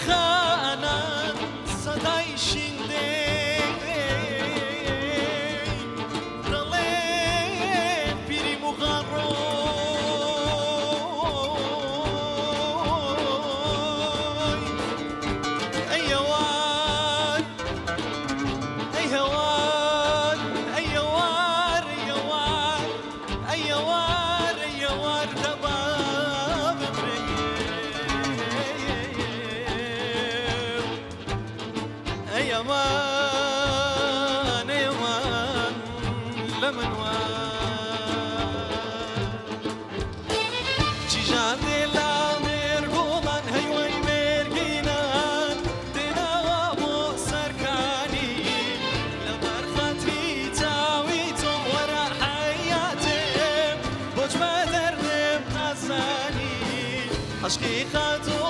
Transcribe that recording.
خانان سەدای شین دێ، دەڵێ پیری موغان ڕۆی. ئەی هەوار، ئەی هەوار، ئەی هەوار، ئەی هەوار، ئەی هەوار، ئەی هەوار دەبا بمرێ. ئەی ئەمان، ئەی ئەمان لە من وا. چیژان دێ لە مێرگۆڵان، هەی وەی مێرگینان، دێناوە بۆ سەرکانی. لەبەر خاتری چاوی تۆم وەرە حەیاتێم، بۆچ بە دەردێم نازانی. عەشقی خاتوو.